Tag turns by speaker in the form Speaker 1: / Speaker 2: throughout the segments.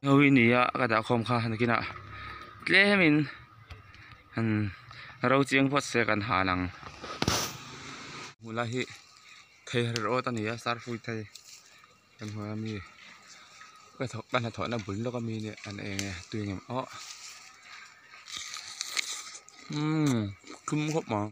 Speaker 1: Hawi nia ka dah khawm kha nakinah tlemin han ro chiang phawt se kan hal ang. Hmuh lai hi thei her awt a ni a sarpui thei kan hmu a mi ka thawk ka hnathawhna bul lawk ami nia an eng e tui ngem aw umm thlum khawp mai.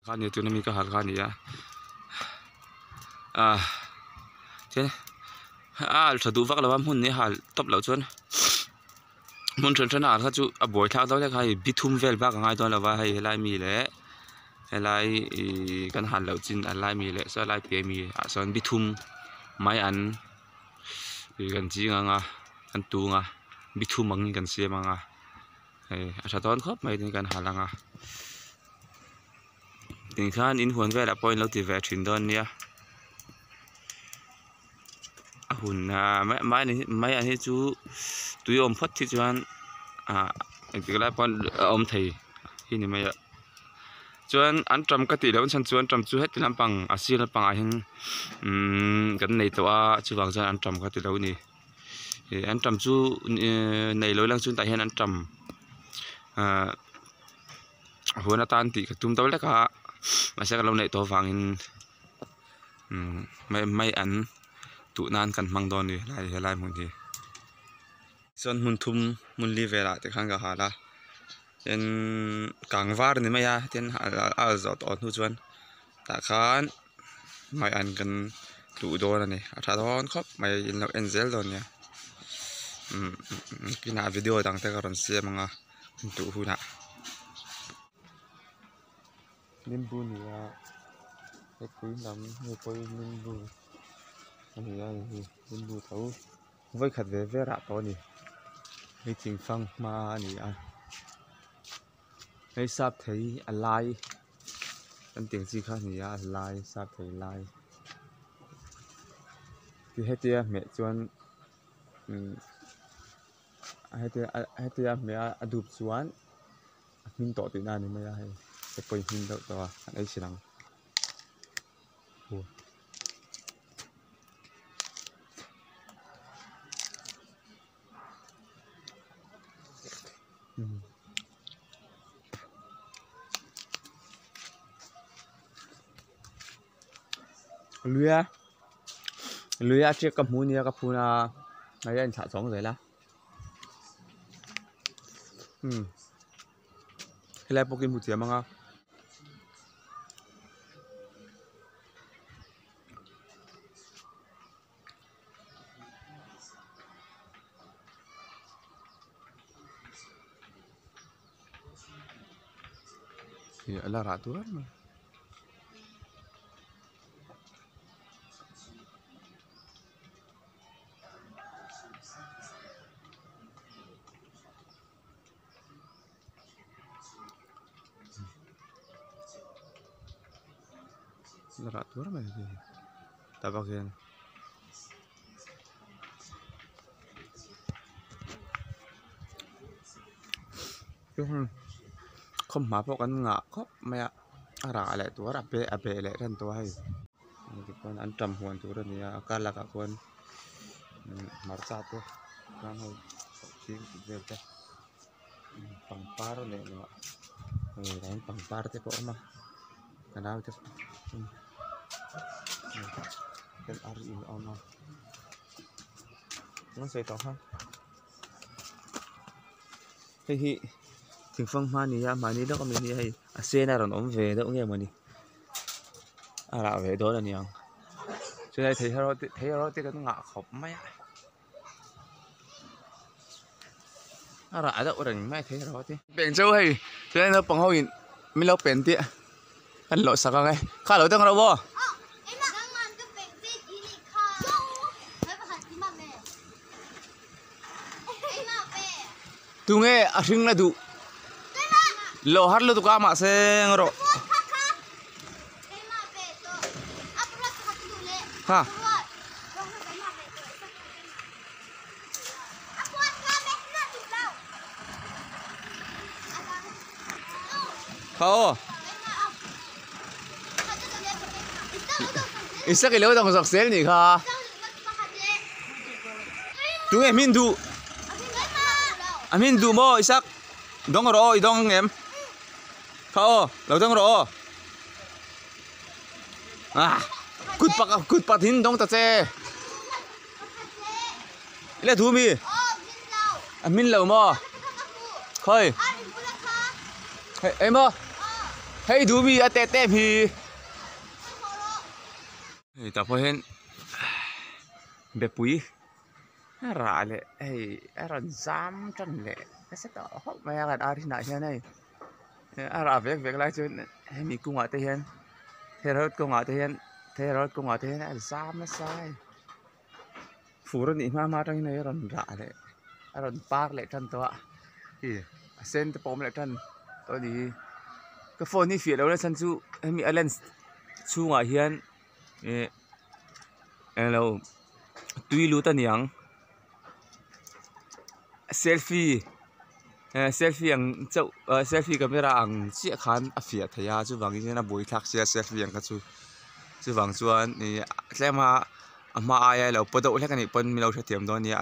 Speaker 1: Kha nia tuna mi ka hal kha a ni a ah chuan a alh tha duh vak lo a hmun hi a hal tawp loh chuan hmun hran hran a alh kha chu a buai thlak dawn hlek a hei bi thum vel bak a ngai dawn lo va hei helai mi leh helai ihh kan hal loh chin a lai mi leh saw lai piah mi ah sawn bi thum mai an ih kan ching ang a kan tung a bi thum angin kan siam ang a hei a tha dawn khawp mai tin kan hal ang a tikhan in huan velah pawh in lo ti ve thin dawn nia a hun ah mai mai an hi chu tui awm phawt hi chuan ah engtik lai pawn a awm thei hi ni mai a chuan an tam ka tih loh chhan chu an tam chu heti lampang a sir lampangah hian umm kan nei tawh a chuvang chuan an tam ka ti lo a ni. Ih an tam chu nei lo lang chuan tah hian an tam ahh huan atan tih ka tum deuh hlek a mahse ka lo neih tawh avangin umm mai mai an duh nan kan hmang dawn a ni helai helai hmun hi chuan hmun thum hmun li velah te khan ka hal a tin kang var a ni mai a tin a alh zawh tawh hnu chuan tah khan. Mai an kan duh dawn a ni a tha dawn khawp mai in lo en zel dawn nia umm kinah video dang te ka rawn siam ang a duh hunah. Limbu ni a hepui lam hei pawh hi limbu a ni a hei hi limbu tho vawikhat ve ve rah tawh a ni hei thingfang hma a ni a hei sap thei a lai. Kan tih ang chi kha a ni a a lai sap thei lai ti hetia hmeh chuan umm hetia hetia hmeh a a dup chuan a hmin tawh tihna a ni mai a hei te pawh hi hmin deuh tawh a an ei chhin ang. Luia luia chiah ka hmu nia ka phun a hei a inthlah chhawng zel a umm helai pawh khi hmu thiam ang a. Ih a la rah tur em mai. La rah tur em mai tah bak hian. Khawmhma pawh kan ngah khawp mai a a rah leh tur a beh a beh leh tan tawh a hei tichuan an tam huan tur a ni a a kar lakah khuan hmarcha te chuan hei thing tih vel te pangpar leh hei ram pangpar te pawh a awm a ka naute ar in a awm a an sawi tawh kha hei hi thingfang hma a ni a mahni lawk ami hi hei a sen a rawn awm ve deuh nge mawni a rah ve dawn a niang chulai thei erawh thei erawh te kan ngah khawp mai a a rah deuh reng mai thei erawh te. Peng cheu hei chuan naupang ho in min lo pen tih an lawh sak ang e kha lo dang reuh aw. Tunge a hring la duh lawh har lutuk a mahse rawh ha. Kha aw. I sak i lo dang zawk zel nih kha. Tunge hmin duh? A hmin duh maw Isak? Dawng rawh aw i dawng ang em? Kha aw, lo dawng rawh aw. Ah, kut pak kut pat hin dawng ta che. I la thu mi? A hmin lo maw? Khawi? Hei, ei maw? Hei duh mi a tet em hi. Hei tah pawh hian bepui a rah leh hei a rawn zam tan leh nasa tawh khawp mai a kan ar hinah hian hei a rah vek vek lai chuan hemi kungah te hian therhlo kawngah te hian therhlo kawngah te hian a zam nasa a hei fur a nih hma hma atangin hei a rawn rah leh a rawn par leh tan tawh a ih a sen te pawh a awm leh tan tawh a ni hi ka phone hi fiah loh na chhan chu hemi a lens chhungah hian ih englo tui lut a niang selfie eh selfie ang chauh ah selfie camera ang chiah khan a fiah thei a chuvangin a buaithlak sia selfie ang kha chu chuvang chuan ih tlem a a hma aia lo paw deuh hlek a nih pawn min lo hrethiam dawn nia.